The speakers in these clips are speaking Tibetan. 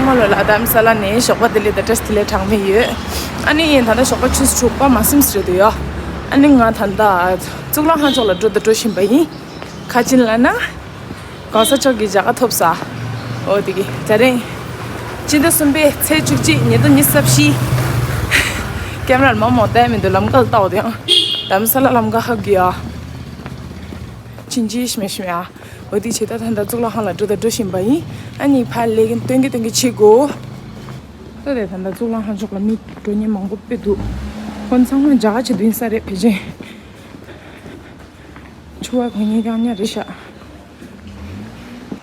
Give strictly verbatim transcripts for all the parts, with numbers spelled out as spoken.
མ་ལོ་ལ་དྷ་རམ་ས་ལ་ནས་ཞོགས་པ་དེ་ལས་ད་བཀྲ་ཤིས་བདེ་ལེགས་གྲངས་མེད་ཡོད། ཨ་ནི་ཡིན་ད་ལྟ་ཞོགས་པ་ཆུ་ཚོད་དྲུག་པ་མ་ཟིན་རེད་འདུག་ཡ། ཨ་ནི་ང་ད་ལྟ་གཙུག་ལག་ཁང་ཕྱོགས་ལ་འགྲོ་དང་འགྲོ་བཞིན་པ་ཡིན། ག་ཅི་ལབ་ན། གོང་ས་མཆོག་གི་མཇལ་ཁ་ཐོབ་ས། འོ་དེ་གི་ད་རིང་སྤྱི་ཟླ་གསུམ་པའི་ཚེས་བཅུ་གཅིག་ཉིས་སྟོང་ཉི་ཤུ་རྩ་བཞི། ཀེམ་ར་ལ་མང་མང་བསྡད་མི་འདུག་ལམ་ཁ་ལ་ལྟ་འོ་དེ་ཡང་། དྷ་རམ་ས་ལ་ལམ་ཁ་ཧ་གི་ཡ། ཅིན་ཅི་ཤི་མེ་ཤི་མེ་ཨ། འོ་དེ་བྱེད་ད་ད་ལྟ་གཙུག་ལག་ཁང་ལ་འགྲོ་དང་འགྲོ་བཞིན་པ་ཡིན། ཨ་ནི་ཕར་ལས་ཀྱི་སྟོན་གྱི་སྟོན་གྱི་བྱེད་དགོས། ད་དེ་ད་ལྟ་གཙུག་ལག་ཁང་ཕྱོགས་ལ་མི་འགྲོ་མཁན་མང་པོ་དཔེ་འདུག་ཁོང་ཚང་མ་མཇལ་ཁ་བྱེད་དུ་ཡིན་ས་རེད་ཕལ་ཆེར། ཆུ་བ་གང་ཉིད་རྐྱང་རྐྱང་རེད་ཤག་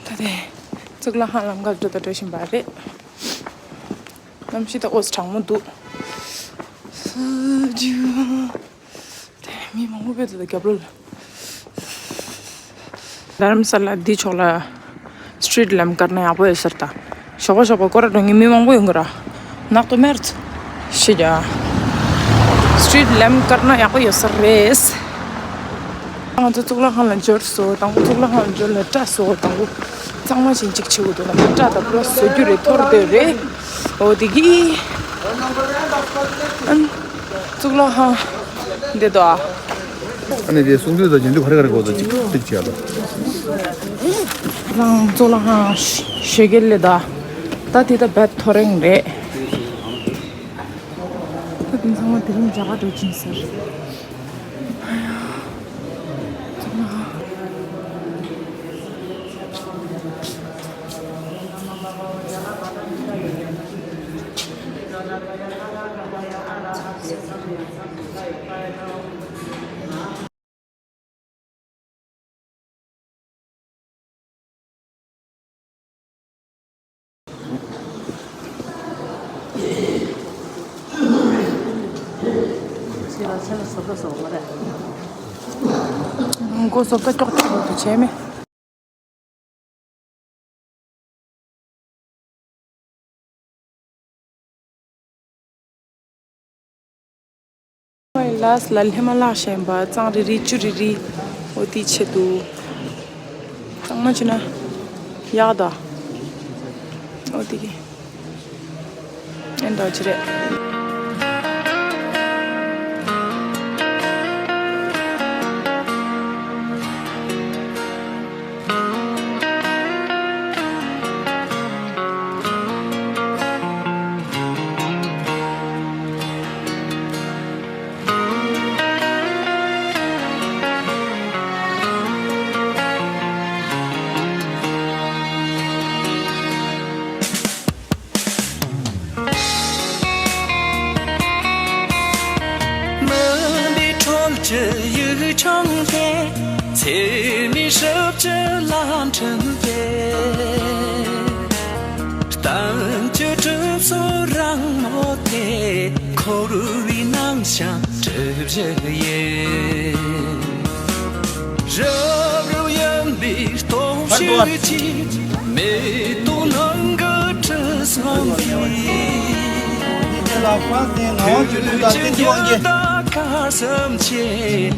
ད་དེ་གཙུག་ལག་ཁང་ལམ་ཁར་འགྲོ་དང་འགྲོ་བཞིན་པ་རེད། གནམ་གཤིས་ད་ཨོ་ཙི་གྲང་མོ་འདུག་སུ་ཇུ། དེ་མི་མང་པོ་དཔེ་འདུག་ད་རྒྱབ་ལོགས་ལ། དྷ་རམ་ས་ལ་འདི་ཕྱོགས་ལ་སི་ཊི་རིཊ་ལམ་བཀར་ན་ཡག་པོ་ཡོད་ས་རེད་ད། ཞོགས་པ་ཞོགས་པ་སྐོར་ར་འགྲོ་མཁན་མི་མང་པོ་ཡོང་གི་ར། ནག་ཏུ་མེར་ཚོ་ཤི་ཀྱང་། སི་ཊི་རིཊ་ལམ་བཀར་ན་ཡག་པོ་ཡོད་ས་རེད། ང་ཚོ་གཙུག་ལག་ཁང་ལ་འབྱོར་སོང་། དང་པོ་གཙུག་ལག་ཁང་ལ་འབྱོར་ལ་སྐྲ་བཟོ། དང་པོ་གཙང་མ་ཞིག་ཅིག་བྱེད་དགོས་འདུག་ལ་སྐྲ་དང་པོ་བཟོ་རྒྱུ་རེད། འཐོར་འདོད་རེད། འོ་དེ་གི་ཨན། གཙུག་ལག་ཁང་འདི་དོ་ཨ། ཨ་ནི་དེ་གསུང་དུས་དང་ཉན་དུས་ག་རེ་ག་རེ་གོ་ཚོད་ཅིག་ཅིག་བྱས་ལ། རང་གཙུག་ལག་ཁང་ཞོ་གེ་ལེ་ད། ད་དེ་ད་བད་ཐོ་རེང་རེད། ད་དེ་ཚང་མ་དེ་རིང་མཇལ་ཁ་འགྲོ་གི་ཡིན་ཟེར། མགོ་བཟོ་ལྟ་ཀྱོག་ཀྱོག་ཏུ་བྱས་མེད། ལ་སི་ལ་ལྷས་མ་ལགས་བཞེངས་པ་གཙང་རི་རི་བཅུ་རི་རི། འོ་དེའི་ཆེད་དུ། གཙང་མ་བྱས་ན་ཡག་ད། འོ་དེ་གི། ཨེ་འདྲ་ཅི་རེད། མུན་པའི་ཁྲོད་ཀྱི་ཡུལ་ལྗོངས་དེ། ཚེར་མའི་ཞབས་ཀྱིས་ལམ་འཁྲིད་དེ། གཏམ་གྱི་གྲིབ་སོ་རིང་མོ་དེ། འཁོར་བའི་ནང་ཞིང་གྲིབ་བཞི་ཡིས། རབ་རིབ་གཡོན་པའི་སྟོབས་ཤུགས་ཀྱིས། མེ་ཏོག་ནང་གི་དྲི་བསུང་གིས། ཁྱོད་ཀྱི་ཉི་ཟླ་སྐར་གསུམ་ཆེ།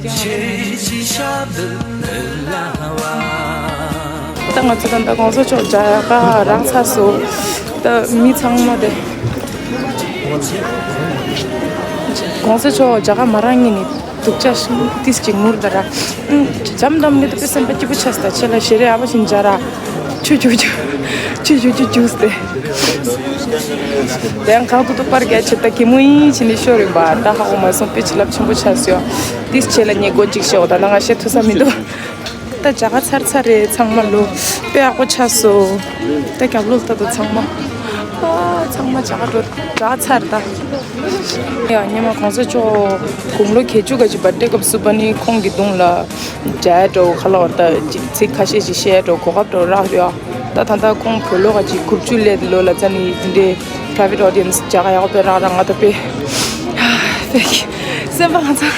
ཁྱེད་ཀྱི་ཞབས་ཏུ་ལུས་ལ་བབས། ད་ང་ཚོ་ད་ལྟ་གོང་ས་མཆོག་མཇལ་ཁ་རག་ཚར་སོང་། ད་མི་ཚང་མ་དེ། གོང་ས་མཆོག་མཇལ་ཁ་མ་རག་ངེས་ནི་སྡུག་ཅག་ཤིང་ཏིས་ཅིག་ངུར་ད་ར། ཨུམ། འཇམ་འདམ་མི་འདུག་པའི་སེམས་པ་སྐྱིད་པོ་ཆགས་སོང་། ད་ཆེ་ལ་ཞེ་རེ་ཨ་བ་ཞིག་མཇལ་ར། ཆུ་ཆུ་ཆུ། ཆུ་ཆུ་ཆུ་ཆུ་སྟེ། དེ་ཡང་གང་དུ་དུ་པར་རྒྱ་ཆེ་ད་གི་མོ་ཡིན་ཕྱིན་ནི་ཤོར་རིམ་པ་ད་ཧ་གོ་མ་སོང་། དཔེ་བྱིན་རླབས་ཆེན་པོ་ཆགས་སོང་། ཏིས་ཆེ་ལ་ཉེ་སྒོ་ཅིག་ཤོག་ད་ལ་ང་བཤད་ཐུབ་ས་མི་འདུག་ད་མཇལ་ཁ་ཚར་ཚར་རེད་ཚང་མ་ལོ། དཔེ་ཡག་པོ་ཆགས་སོང་། ད་རྒྱབ་ལོགས་ལྟ་དང་ཚང་མ། ཨ་ཚང་མ་མཇལ་ཁ་འགྲོ་མཇལ་ཚར་ད། ཡ་ཉི་མ་གོང་ས་མཆོག་དགུང་ལོ་བརྒྱད་ཅུ་ག་ཅིག་བར་ཐི་ཌེ་སྐབས་སུ་པ་ནི་ཁོང་གི་གདུང་ལ་མཇལ་འགྲོ་ཁ་ལོ་ད་ཅིག་ཚིག་ཁ་ཤས་ཅིག་བཤད་འགྲོ་གོ་སྐབས་འགྲོ་རག་ཡོད། ད་ད་ལྟ་ཁོང་བོད་ལོ་ག་ཅིག་དགུ་བཅུ་སླེབས་ལོ་ལ་ཙ་ནི་འདི་འདྲའི་private audience་མཇལ་ཁ་ཡག་པོ་རག་རག་ང་ད་དཔེ་དཔེ་སེམས་པ་ང་ཚང་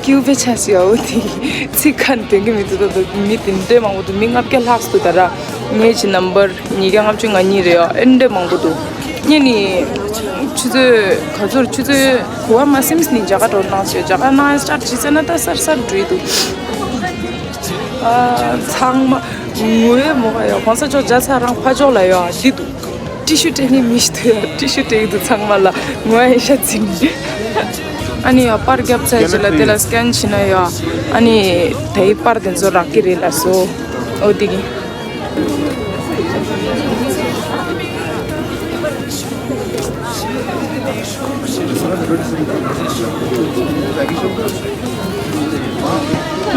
སྐྱིད་པོ་དཔེ་ཆགས་སོང་། ཡ་འོ་དེ་ཚིག་ཁ་ནས་འདོན་གི་མི་འདུག་ད་མི་དེ་འདྲའི་མང་པོ་འདུག་མི་ལྔ་བརྒྱ་ལྷག་འདུག་ད་ར་ངའི་ཅི་ནམ་བར་ཉིས་བརྒྱ་ལྔ་བཅུ་ང་གཉིས་རེད་ཡ། ཨེ་འདྲའི་མང་པོ་འདུག་ངས་ནི་ཆུ་ཚོད་ག་ཚོད་ཆུ་ཚོད་དགུ་པ་མ་ཟིན་ནི་མཇལ་ཁ་འགྲོ་གནང་ཟེར། མཇལ་ཁ་གནང་ཡ་སི་ཊར་བྱེད་ཟེར་ན་ད་གསར་གསར་འགྲོ་ཡི་འདུག་ཨ་ཚང་མ་ངུ་ཡས་མོ་ག་ཡ་གོང་ས་མཆོག་མཇལ་ཚར་རང་ཕ་ཕྱོགས་ལ་ཡོད་ཨ་འདི་འདུག་ཊི་ཤུ་སྤྲད་ནི་མི་ཤི་ཐུ་ཡ། ཊི་ཤུ་སྤྲད་ཀྱི་འདུག་ཚང་མ་ལ་ངོ་ཡ་ཤ་ཚིག་ཨ་ནི་ཡ་པར་རྒྱབ་ཚར་རྗེས་ལ་དེ་ལ་སི་ཀེན་བྱས་ན་ཡ། ཨ་ནི་དེའི་པར་དེ་ཚོ་རག་གི་རེད་ལ་སོ། ཨོ་དེ་གི།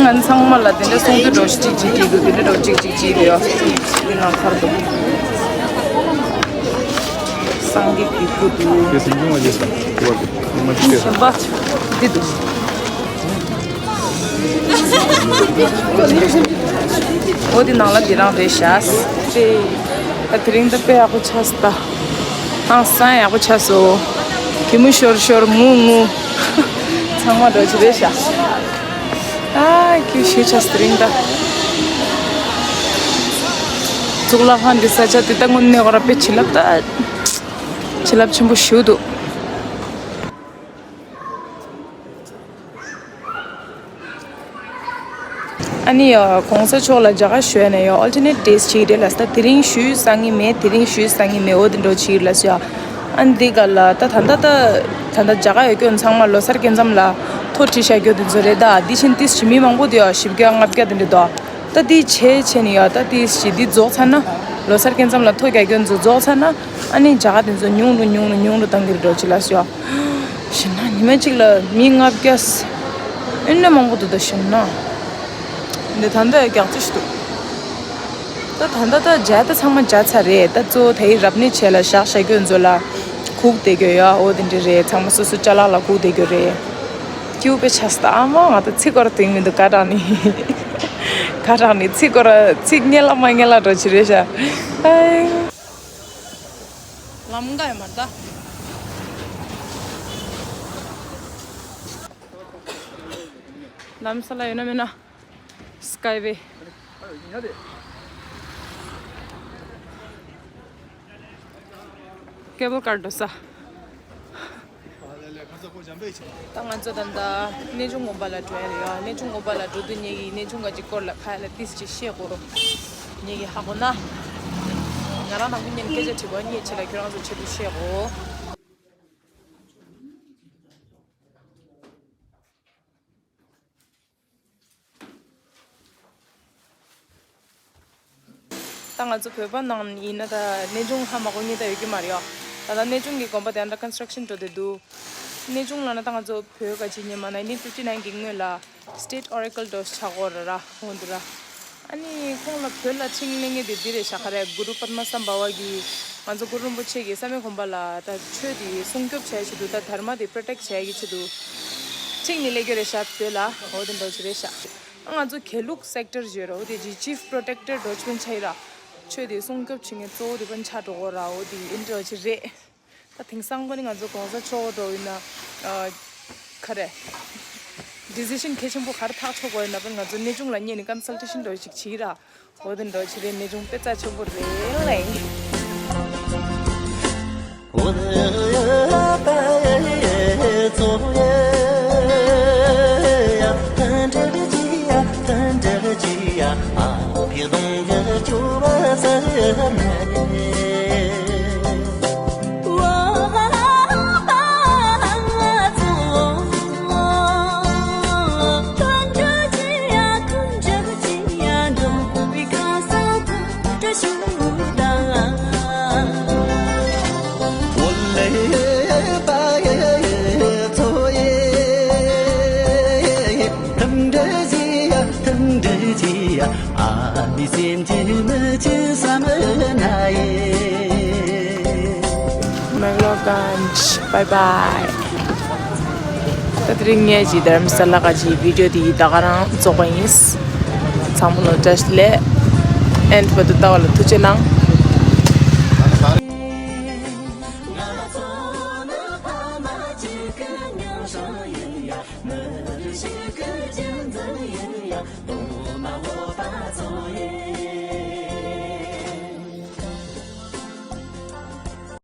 ང་ཚང་མ་ལ་དེ་འདྲ་གསུང་དུས་འགྲོ་ཞིག་ཅིག་ཅིག་ཅིག་འདུག་དེ་འདྲ་འགྲོ་ཅིག་ཅིག་ཅིག་རེད་ཡ། དེ་ནང་ཁར་འདུག་སངས་རྒྱས་ཀྱི་སྐུ་འདུག་དེ་སེམས་ཆུང་བ་ཡོད་ས་དེ་བར་དུ་ངོ་མ་ཅིག་བལྟས་ས། གཞན་པ་འདི་འདུག་འོ་དེ་ནང་ལ་དེ་རང་རེད་ཤག་དེ་ད་དེ་རིང་ད་དཔེ་ཡག་པོ་ཆགས་སོང་ད། ཧང་སང་ཡག་པོ་ཆགས་སོང་། གད་མོ་ཤོར་ཤོར་ངུ་ངུ། ཚང་མ་འགྲོ་ཆེ་རེད་ཤག་ཨ་ཁྱོད་ཤེས་ཆགས་དེ་རིང་ད། གཙུག་ལག་ཁང་འདི་ས་ཆ་དེ་ད་དངོས་གནས་ཁོ་ར་དཔེ་བྱིན་རླབས་ད། བྱིན་རླབས་ཆེན་པོ་ཞིག་འདུག་ཨ་ནི་ཡ་གོང་ས་མཆོག་ལ་མཇལ་ཁ་ཞུས་ནས་ཡ་ཨོལ་ཊར་ནེཊ་ཌེ་ཡི་བྱེད་ཀྱི་རེད་ལ་ས། དེ་རིང་ཞུས་སང་ཉིན་མེད། དེ་རིང་ཞུས་སང་ཉིན་མེད། འོ་དེ་འདྲ་བྱེད་ཀྱི་ལ་ས་ཡ། ཨ་ནི་འདི་ག་ལ་ད་ད་ལྟ་ད་ད་ལྟ་མཇལ་ཁ་ཡོད་ཁྱོད་ཚང་མ་ལོ་གསར་སྐབས་མཚམས་ལ་ཐོ་བྲིས་བཞག་རྒྱུ་དེ་ཚོ་རེད་ད། འདི་བཞིན་ཏིས་ཅི་མི་མང་པོ་འདུག་ཡ། བཞི་བརྒྱ་ལྔ་བརྒྱ་དེ་འདྲ་འདུག་ད་འདི་བྱས་བྱས་ནས་ཡ་ད་ཏིས་ཅི་འདི་རྫོགས་ཚར་ན། ལོ་གསར་སྐབས་མཚམས་ལ་ཐོ་རྒྱག་རྒྱུ་ཚོ་རྫོགས་ཚར་ན། ཨ་ནི་མཇལ་ཁ་དེ་ཚོ་ཉུང་རུ་ཉུང་རུ་ཉུང་རུ་བཏང་གི་རེད་འགྲོ་ཅི་ལ་ས་ཡ། ཞེ་ན་ཉི་མ་གཅིག་ལ་མི་ལྔ་བརྒྱ་ཨེ་འདྲ་མང་པོ་འདུག་ད་ཞེ་ན། འདི་ད་ལྟ་རྒྱག་ཅི་ཞིག་འདུག་ད་ད་ལྟ་ད་མཇལ་ད་ཚང་མ་མཇལ་ཚར་རེད། ད་གཙོ་བོ་དེ་ཡི་རབ་གནས་བྱས་ལ་བཞག་བཞག་རྒྱུ་ཚོ་ལ་སྒུག་བསྡད་རྒྱུ་ཡ། འོ་དེ་འདྲ་རེད། ཚང་མ་སོ་སོ་ཅ་ལག་ལ་སྒུག་བསྡད་རྒྱུ་རེད། སྐྱིད་པོ་དཔེ་ཆགས་སོང་ད། ཨ་མ་ང་ད་ཚིག་སྐོར་དེང་མི་འདུག་ག་དྲག་ནི། ག་དྲག་ནི་ཚིག་སྐོར་ཚིག་རྙེད་ལ་མ་རྙེད་ལ་འགྲོ་ཅི་རེད་ཤག་ཨའི། ལམ་འགའ་ཡོད་མ་རེད་ད། ལམ་ས་ལ་ཡོད་ན་མེད་ན། སི་ཀའི་ཝེ། ཀེ་བལ་ཀར་འགྲོ་ས། ད་ང་ཚོ་ད་ལྟ་གནས་ཆུང་དགོན་པ་ལ་འགྲོ་ཡ་རེད་ཡ། གནས་ཆུང་དགོན་པ་ལ་འགྲོ་དུས་ངེད་ཀྱིས་གནས་ཆུང་ག་ཅིག་སྐོར་ལ་ཕ་ཡ་ལ་ཏིས་ཅིག་བཤད་དགོས་རོ། ངེད་ཀྱིས་ཧ་གོ་ན། ང་རང་ནང་མི་གཉིས་སྐད་ཆ་དྲི་བ་གཉིས་ཆེད་ལ་ཁྱོད་རང་ཚོ་ཆེད་དུ་བཤད་དགོས། ད་ང་ཚོ་བོད་པ་ནང་ཡིན་ན་ད་གནས་ཆུང་ཧ་མ་གོ་མཁན་ད་ཡོད་ཀྱི་མ་རེད་ཡ། ད་ལྟ་གནས་ཆུང་གི་དགོན་པ་དེ་under construction འགྲོ་བསྡད་འདུག་གནས་ཆུང་ལབ་ན་ད་ང་ཚོ་བོད་ག་ཅིག་ཉིན་མ་nineteen fifty nine གི་སྔོན་ལ་State Oracle འདྲ་ཆགས་ཀྱི་ཡོད་རེད་ར། འོ་འདི་ར། ཨ་ནི་ཁོང་ལ་བོད་ལ་འཕྲིན་ལས་མཁན་དེ་འདི་རེད་ཤག་ག་རེ། གུ་རུ་པདྨ་སམ་བྷ་ཝ་གིས་ང་ཚོ་གུ་རུ་རིན་པོ་ཆེ་གིས་བསམ་ཡས་དགོན་པ་ལ་ད་ཆོས་དེ་སྲུང་སྐྱོབ་བྱ་ཡ་ཆེད་དུ། ད་དྷརྨ་དེ་protect བྱ་ཡ་གི་ཆེད་དུ་འཕྲིན་ནི་སླེབས་ཀྱི་རེད་ཤག་བོད་ལ། འོ་དེ་འདྲ་ཅིག་རེད་ཤག་ང་ཚོ་དགེ་ལུགས་sector ཟེར་རོ། འོ་དེ་ཅིག་chief protector འདྲ་ཅིག་ཕན་ཆ་ཡི་ར། ཆོས་དེ་སྲུང་སྐྱོབ་བྱེད་མཁན་གཙོ་བོ་དེ་ཕན་ཆ་འགྲོ་གོ་ར། འོ་དེ་ཨིན་འདྲ་ཅིག་རེད། ད་དེང་སང་པ་ནི་ང་ཚོ་གོང་ས་མཆོག་འགྲོ་ཡིན་ན། ཨ། ག་རེ། decision གལ་ཆེན་པོ་ག་རེ་ཐག་ཆོད་དགོས་ཡིན་ན་པ་ནི་ང་ཚོ་གནས་ཆུང་ལ་སྙན་ནས་consultation འདྲ་ཞིག་བྱེད་ར། འོ་དེ་འདྲ་བྱེད་རེད། གནས་ཆུང་དཔེ་རྩ་ཆེན་པོ་རེད་ལེ། Bye bye. ད་དེ་རིང་ངས་ཀྱི་དྷརམ་ས་ལ་ག་ཅིག་བི་ཌི་ཡོ་འདི་ད་ག་རང་རྫོགས་པ་ཡིན། ཚང་མ་ལ་བཀྲ་ཤིས་བདེ་ལེགས། end བར་དུ་ལྟ་བ་ལ་ཐུགས་རྗེ་གནང་།